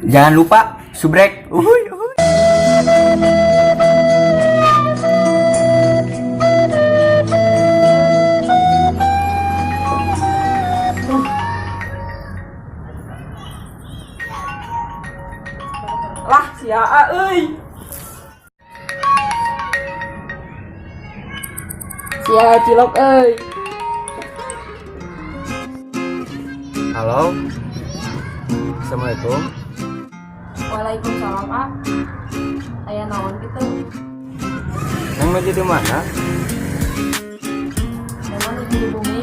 Jangan lupa subrek. Uhuy, uhuy. Lah, sia euy. Sia cilok euy. Halo. Assalamualaikum. Waalaikumsalam, ah. Aya naon gitu? Neng lagi di mana? Emang nuju di bumi.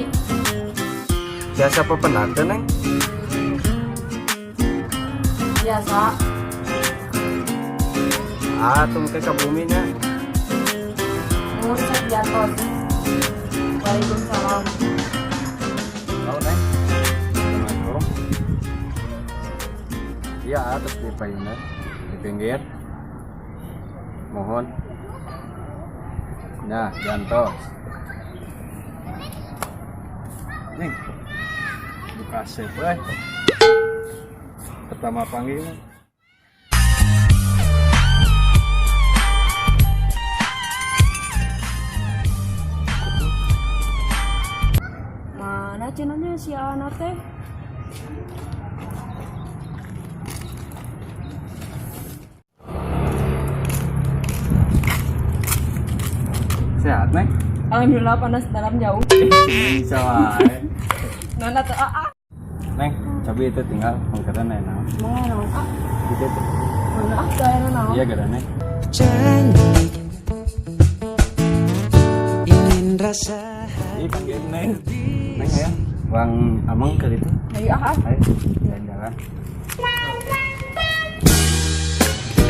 Biasa pependak teh, Neng? Biasa. Ah, tuh ke bumi nya. Mun sok diantos. Waalaikumsalam. Halo, Neng. Assalamualaikum. Iya, atas di payunan di pinggir. Mohon. Nah, diantos. Neng. Buka save we. Pertama panggil, Neng. Mana cenahnya si Ana teh? Sehat, Neng? Alhamdulillah, panas dalam jauh. Bisa wae. Nona tuh ah. Neng, coba itu tinggal mangkatan naon. Mau naon ah? Gitu tuh. Mana ah gaya naon? Iya, gara, Neng. Cantik ingin rasa. Ih, panggil Neng. Neng ya. Bang Amang ke itu. Ayo ah. Ayo, jalan-jalan.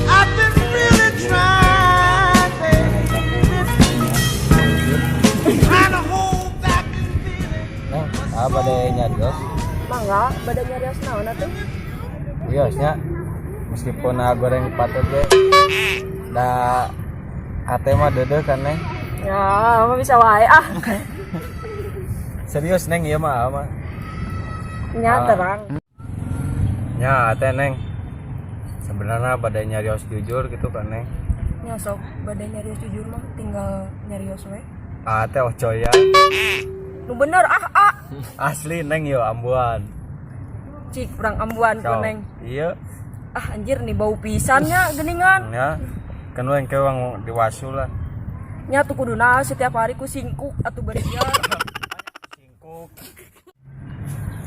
I've been really trying, baby, trying to hold back this feeling. Neng, apa deh nyarios? Mangga, bade nyarios naon atuh? Wiosnya meskipun goreng patut ge da hate mah deudeuh kan, Neng. Ya, mah bisa wae ah. Serius, Neng, ieu mah mah. Nya Ah. terang. Nya teh, Neng. Sebenarnya bade nyarios jujur gitu kan, Neng. Nya sok, bade nyarios jujur mah tinggal nyarios we. Ah teh ocoy ya. Nu bener ah ah. Asli, Neng, yo ambuan. Cik, urang ambuan ku Sok. Neng. Iya. Ah anjir nih bau pisannya geningan. Ya. Kan lu yang kewang diwasu lah. Nya tuh kuduna setiap hari ku singkuk atau bersiar. Singkuk.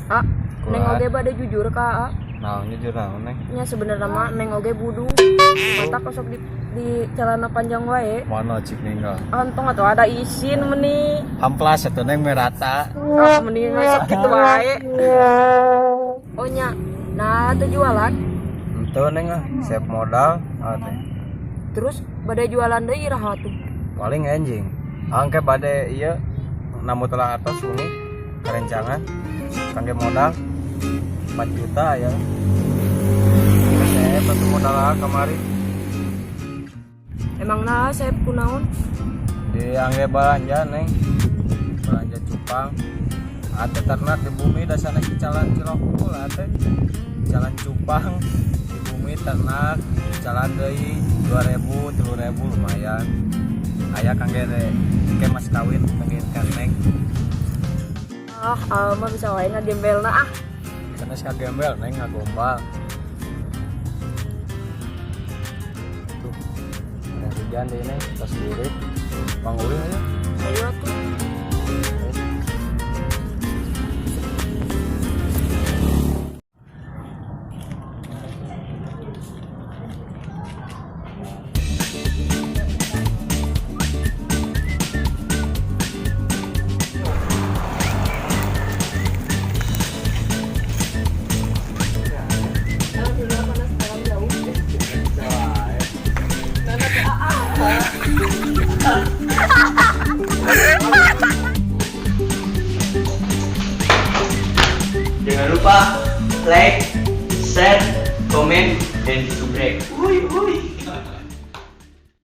Ah, Neng Kuat. oge bade jujur ka ah. Nah, jujur naon, Neng? Nya sebenarnya mah Neng oge budu. Mata kosok di celana panjang wae. Mana cik ninggal? Antong atau ada isin meni. Hamplas atau Neng merata. Ah, mending masuk gitu wae. Oh nya. Nah, teu jualan. Ente, Neng, ah, siap modal ah teh. Terus bade jualan deui iraha tuh? Paling enjing. Angke bade ieu namu telah atas suni kerencangan kangge modal 4 juta ya. Saya bantu modal ah kamari. Emang nah saya kunaon? Di angge belanja, Neng. Belanja cupang. Ate ternak di bumi dasarnya jalan cilok lah teh. Jalan cupang di bumi ternak jalan deui 2000 3000 lumayan. Aya kangge ke mas kawin kangge kan, Neng. Ah, mah bisa wae ngagembelna ah. Sanes kagembel, Neng, ngagombal. Tuh. Ada hujan deh, Neng, tos lirik. Panggulin aja. Ayo atuh. Alhamdulillah panas dalam jauh. Nana teh ah. Jangan lupa like, share, komen, dan subscribe. Uy, uy.